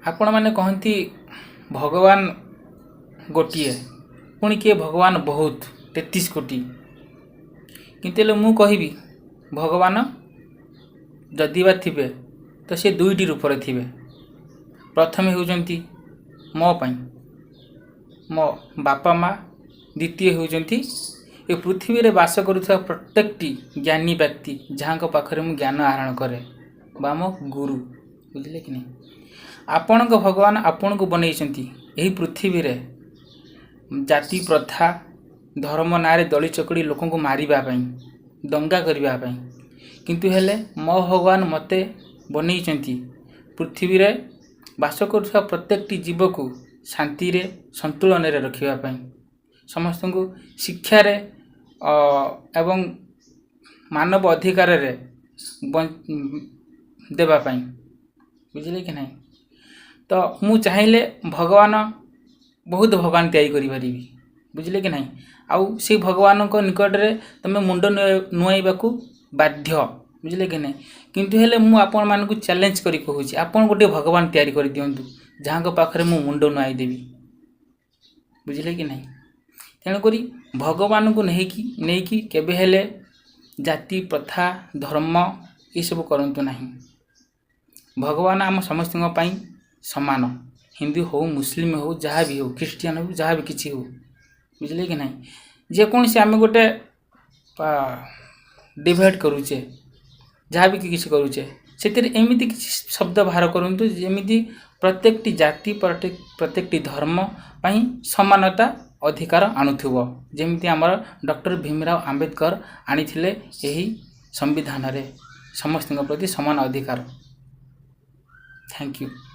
ଆପଣମାନେ କହନ୍ତି ଭଗବାନ ଗୋଟିଏ, ପୁଣି କିଏ ଭଗବାନ ବହୁତ, 33 କୋଟି। କିନ୍ତୁ ହେଲେ ମୁଁ କହିବି, ଭଗବାନ ଯଦି ବା ଥିବେ ତ ସେ ଦୁଇଟି ରୂପରେ ଥିବେ। ପ୍ରଥମେ ହେଉଛନ୍ତି ମୋ ପାଇଁ ମୋ ବାପା ମା, ଦ୍ୱିତୀୟ ହେଉଛନ୍ତି ଏ ପୃଥିବୀରେ ବାସ କରୁଥିବା ପ୍ରତ୍ୟେକଟି ଜ୍ଞାନୀ ବ୍ୟକ୍ତି, ଯାହାଙ୍କ ପାଖରେ ମୁଁ ଜ୍ଞାନ ଆହରଣ କରେ ବା ମୋ ଗୁରୁ। ବୁଝିଲେ କି ନାହିଁ? ଆପଣଙ୍କ ଭଗବାନ ଆପଣଙ୍କୁ ବନେଇଛନ୍ତି ଏହି ପୃଥିବୀରେ ଜାତି, ପ୍ରଥା, ଧର୍ମ ନାଁରେ ଦଳି ଚକଡ଼ି ଲୋକଙ୍କୁ ମାରିବା ପାଇଁ, ଦଙ୍ଗା କରିବା ପାଇଁ। କିନ୍ତୁ ହେଲେ ମୋ ଭଗବାନ ମୋତେ ବନେଇଛନ୍ତି ପୃଥିବୀରେ ବାସ କରୁଥିବା ପ୍ରତ୍ୟେକଟି ଜୀବକୁ ଶାନ୍ତିରେ, ସନ୍ତୁଳନରେ ରଖିବା ପାଇଁ, ସମସ୍ତଙ୍କୁ ଶିକ୍ଷାରେ ଏବଂ ମାନବ ଅଧିକାରରେ ଦେବା ପାଇଁ। ବୁଝିଲେ କି ନାହିଁ? ତ ମୁଁ ଚାହିଁଲେ ଭଗବାନ, ବହୁତ ଭଗବାନ ତିଆରି କରିପାରିବି। ବୁଝିଲେ କି ନାହିଁ? ଆଉ ସେଇ ଭଗବାନଙ୍କ ନିକଟରେ ତୁମେ ମୁଣ୍ଡ ନୁଆଇବାକୁ ବାଧ୍ୟ। ବୁଝିଲେ କି ନାହିଁ? କିନ୍ତୁ ହେଲେ ମୁଁ ଆପଣମାନଙ୍କୁ ଚ୍ୟାଲେଞ୍ଜ କରି କହୁଛି, ଆପଣ ଗୋଟିଏ ଭଗବାନ ତିଆରି କରିଦିଅନ୍ତୁ, ଯାହାଙ୍କ ପାଖରେ ମୁଁ ମୁଣ୍ଡ ନୁଆଇ ଦେବି। ବୁଝିଲେ କି ନାହିଁ? ତେଣୁକରି ଭଗବାନଙ୍କୁ ନେଇକି କେବେ ହେଲେ ଜାତି, ପ୍ରଥା, ଧର୍ମ ଏସବୁ କରନ୍ତୁ ନାହିଁ। ଭଗବାନ ଆମ ସମସ୍ତଙ୍କ ପାଇଁ ସମାନ। ହିନ୍ଦୁ ହଉ, ମୁସଲିମ ହଉ, ଯାହା ବି ହଉ, ଖ୍ରୀଷ୍ଟିଆନ ହଉ, ଯାହା ବି କିଛି ହଉ। ବୁଝିଲେ କି ନାହିଁ? ଯେକୌଣସି ଆମେ ଗୋଟେ ଡିଭାଇଡ଼ କରୁଛେ, ଯାହା ବି କିଛି କରୁଛେ, ସେଥିରେ ଏମିତି କିଛି ଶବ୍ଦ ବାହାର କରନ୍ତୁ ଯେମିତି ପ୍ରତ୍ୟେକଟି ଜାତି, ପ୍ରତ୍ୟେକଟି ଧର୍ମ ପାଇଁ ସମାନତା ଅଧିକାର ଆଣୁଥିବ, ଯେମିତି ଆମର ଡକ୍ଟର ଭୀମରାଓ ଆମ୍ବେଦକର ଆଣିଥିଲେ ଏହି ସମ୍ବିଧାନରେ ସମସ୍ତଙ୍କ ପ୍ରତି ସମାନ ଅଧିକାର। Thank you.